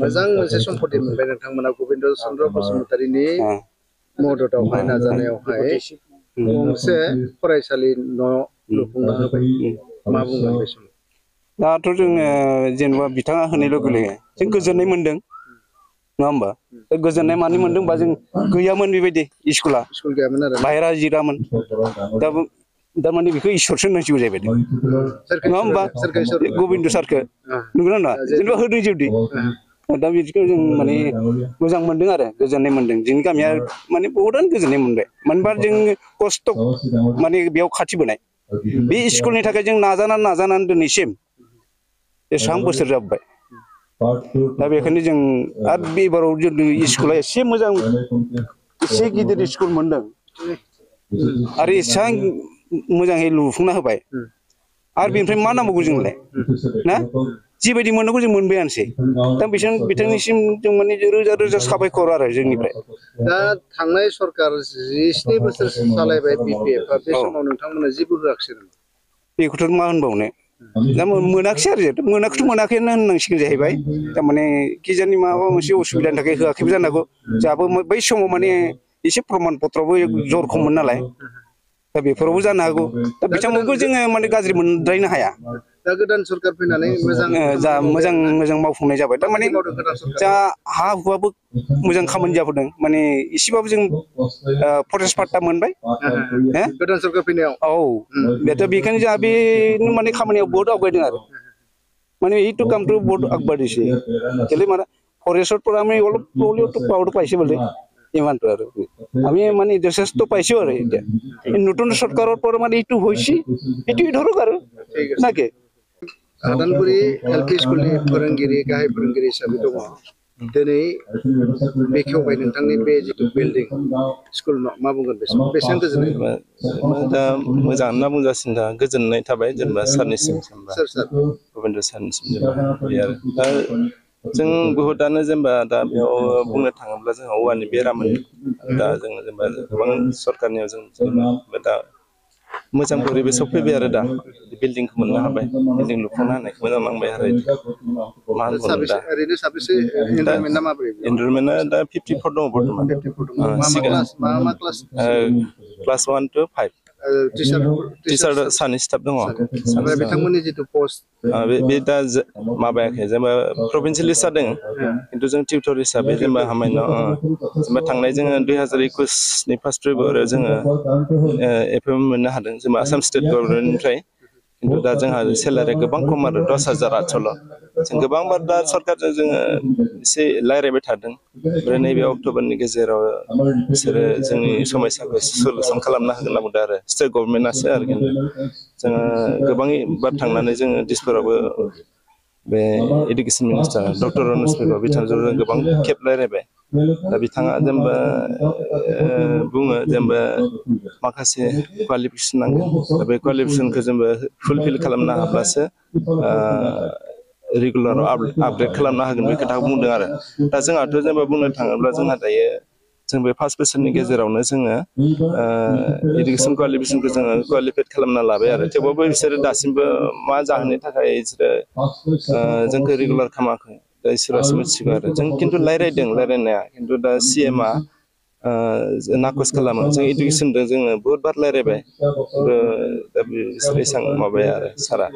मोजां मोनसे सम्पति मोनबाय नोंथांमोना गबिन्द चन्द्र बसुमतारीनि मददावहाय नाजानायावहाय गंसे फरायसालि न' लुफुंना होबाय मा बुंगोन बे समाव दाथ' जोङो जेनेबा बिथाङा होनाय लोगो लोगो जों गोजोननाय मोनदों नङा होमबा गोजोननाय मानो मोनदों बा जों गैयामोन बेबायदि स्कुला स्कुल गैयामोन आरो बाहेरा जिरामोन दा माने बेखौ इसोरसो होननांसिगौ जाहैबाय नङा होमबा गबिन्द सारखो नंगौना नङा जेनेबा होदों जुदि दा बिदिखौ जों माने मोजां मोनदों आरो गोजोननाय मोनदों जोंनि गामिया माने बहुतानो गोजोननाय मोनबाय मानोबा जों खस्थ' माने बेयाव खाथिबोनाय बे स्कुलनि थाखाय जों नाजानानै दिनैसिम एसेबां बोसोर जाबाय दा बेखायनो जों आरो बेबाराव जों स्कुला एसे मोजां एसे गिदिर स्कुल मोनदों आरो एसेबां मोजाङै लुफुंना होबाय आरो बेनिफ्राय मा नांबावगौ जोंलाय ना जिबायदि मोननांगौ जों मोनबायानोसै दा बिथांनिसिम जों माने रोजा रोजा साबायखर आरो जोंनिफ्राय दा थांनाय सरकार 17 बोसोर सालायबाय बिपिएफआ बे समाव नोंथांमोना जेबो होआखिसै नामा बेखौथ' मा होनबावनो दा मोनाखिसै आरो मोनाखैनो होननांसिगोन जाहैबाय थारमाने किजानि माबा मोनसे असुबिदानि थाखाय होआखैबो जानो हागौ जोंहाबो बै समाव माने एसे प्रमान पत्रबो जर खममोन नालाय दा बेफोरावबो जानो हागौ दा बिथांमोनखौ जोङो माने गाज्रि मोनद्रायनो हाया दा गोदान सरकार फैनानै जा मोजां मावफुंनाय जाबाय थारमाने जा हा हुआबो मोजां खामानि जाबोदों माने एसेबाबो जों फरेस्ट पाट्टा मोनबाय गोदान सरकार फैनायाव औ बेथ' बेखायनो जोंहा बेनो माने खामानियाव बहुत आवगायदों आरो মানে এইটো কামটো বহুত আগবাঢ়িছে কেলে মানে ফৰেষ্টৰ পৰা আমি অলপ পাৱাৰটো পাইছে বোলে ইমানটো আৰু আমি মানে যথেষ্ট পাইছো আৰু এতিয়া নতুন চৰকাৰৰ পৰা মানে এইটো হৈছে এইটোৱে ধৰক আৰু নাকে आदानगुरि एलपि स्कुलनि फोरोंगिरि गाहाय फोरोंगिरि हिसाबै दङ दिनै बेखेवबाय नोंथांनि बे जिथु बिल्डिं स्कुल मा बुंगोन बेसेबां गोजोननाय दा मोजां होनना बुंजासिनो दा गोजोननाय थाबाय जेनेबा सारनिसिम गबिन्द सारनिसिम दा जों बुहुतानो जेनेबा दा बेयाव बुंनो थाङोब्ला जोंहा औवानि बेरामोन दा जों जेनेबा गोबां सरकारनियाव जों दा मोजां परिबेसाव फैबाय आरो दा बिल्डिंखौ मोननो हाबाय बिल्डिं लुफुंना होनायखौ मोजां नांबाय आरो मा होनबावनो दा ओरैनो साबेसे एनरलमेन्टआ माबोरै एनरलमेन्टआ दा 54 दङ बर्तमान क्लास 1 to 5 टिचार सानै स्टाफ दङ बिथांमोननि जिथु पस्ट बे दा माबायाखै जेनेबा प्रभिन्सियेल लिस्ट जादों खिन्थु जों टिउटर हिसाबै जेनेबा हामायनो जेनेबा थांनाय जोङो 2021 नि फार्स्ट फेब्रुवारियाव जोङो एपइन्टमेन्ट मोननो हादों जेनेबा आसाम स्टेट गभर्नमेन्टनिफ्राय खिन्थु दा जोंहा सेलारिया गोबां खम आरो 10,800 जों गोबांबार दा सरकारजों जोङो एसे रायज्लायबाय थादों ओमफ्राय नैबे अक्ट'बरनि गेजेराव बिसोरो जोंनि समस्याखौ सलुसन खालामना होगोन होनना बुंदों आरो स्टेट गभर्नमेन्टआसो आरो खिन्थु जोङो गोबां बार थांनानै जोङो दिसपुरावबो बे इडुकेसन मिनिस्टार डक्टर रनज पेगु बिथांजों गोबां खेब रायज्लायबाय दा बिथाङा जेनेबा बुङो जेनेबा माखासे क्वालिफिकेसन नांगोन दा बे क्वालिफिकेसनखौ जोंबो फुलफिल खालामनो हाब्लासो रेगुलाराव आपग्रेड खालामनो हागोन बे खोथाखौ बुंदों आरो दा जोंहाथ' जेनेबा बुंनो थाङोब्ला जोंहा दायो जों बे 5 बोसोरनि गेजेरावनो जोङो इडुकेसन क्वालिफिकेसनखौ जोङो क्वालिफाइड खालामना लाबाय आरो थेवबाबो बिसोरो दासिमबो मा जाहोननि थाखाय बिसोरो जोंखौ रेगुलार खालामाखै दा इसोरासो मिथिगौ आरो जों खिन्थु रायज्लायनाया खिन्थु दा CMआ नाकस खालामो जों इडुकेसनजों जोङो बहुत बार रायज्लायबाय दा बिसोर एसेबां माबाया आरो सारा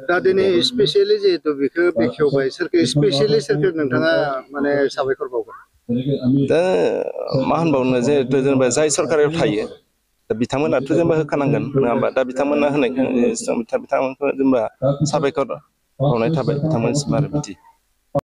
दा दिनै स्पेसियेलि जिहेतु बेखौ बेखेवबाय सोरखौ स्पेसियेलि सोरखौ नोंथाङा माने साबायखर बावगोन दा मा होनबावनो जिहेतु जेनेबा जाय सरकाराव थायो दा बिथांमोनाथ' जेनेबा होखानांगोन नङा होमबा दा बिथांमोना होनायखौ बिथांमोनखौ जेनेबा साबायखर बावनाय थाबाय बिथांमोनसिम आरो बिदि